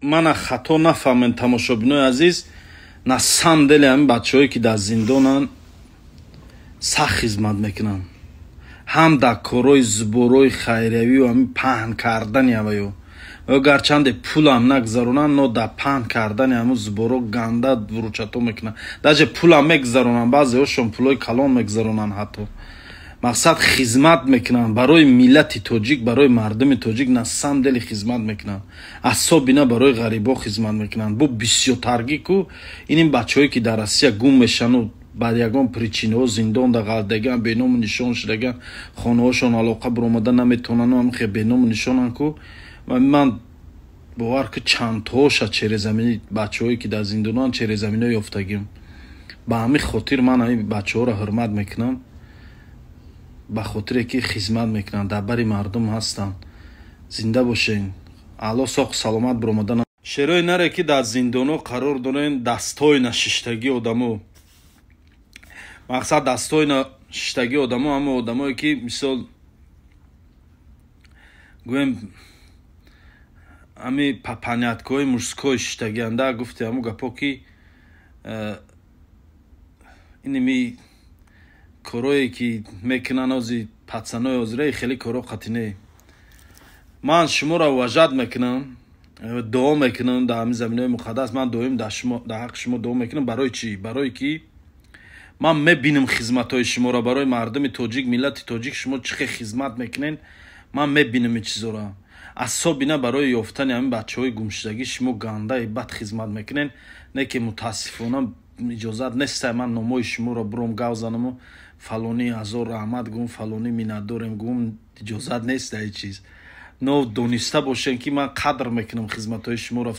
Мана хато нафаҳмед, тамошобинои азиз, на самом деле ҳамин бачаҳое, ки дар зиндонанд, сахт хизмат мекунанд, ҳам дар корҳои зуборои хайриявию ҳамин паҳн кардани ҳаваю ё гарчанде пулам нагзаронанд, но дар паҳн кардани ҳамун зуборо ганда вуручато мекунанд. Даже пулам мегзаронанд, баъзеҳошон пулҳои калон мегзаронанд ҳатто. Мақсад, хизмат мекунанд барои миллати тоҷик, барои мардуми тоҷик, на самом деле хизмат мекунанд, асобина барои ғарибо хизмат мекунанд. Бо бисёртаргӣ ку инин бачаҳое, ки дар Россия гум мешану ба ягон причинаҳо зиндон да ғалтаган, беному нишон шудаган, хонаҳошон алоқа биромада наметавонану ҳамхе беному нишонанд ку. Ман бовар ки, чандтоша через ҳамини бачаҳое, ки дар зиндонанд, через ҳамино ёфтагим. Ба ҳамин хотир ман ҳамин бачаҳоро ҳурмат мекунам, ба хотире ки хизмат мекунанд, дар бари мардум ҳастанд. Зинда бошен, аъло, соқ саломат биромадан. Шерои наре, ки дар зиндонҳо қарор дорен, дастҳои нашиштагӣ одамо, мақсад, дастҳои нашиштагӣ одамо, ҳама одамое, ки мисол гӯем, ҳами папаняткаҳои мужской шиштагианда, гуфти ҳаму гапо, ки иними корое, ки мекунанд ози пацанои ҳозираи, хеле коро қатине. Ман шуморо уважать мекунам, дуо мекунам дар ҳамин заминаҳои муқаддас. Ман доим дар ҳаққи шумо дуо мекунам. Барои чӣ? Барое ки ман мебинам хизматҳои шуморо барои мардуми тоҷик, миллати тоҷик. Шумо чӣ хел хизмат мекунед, ман мебинам ин чизоро. Асобина барои ёфтани ҳамин бачаҳои гумшудагӣ шумо гандаи бад хизмат мекунед. Не ки мутаассифона иҷозат неста ман номои шуморо буром гав занаму фалонӣ ҳазор раҳмат гум, фалонӣ миннатдорем гум, иҷозат нест ин чиз. Но дониста бошем, ки ман қадр мекунам хизматҳои шуморо.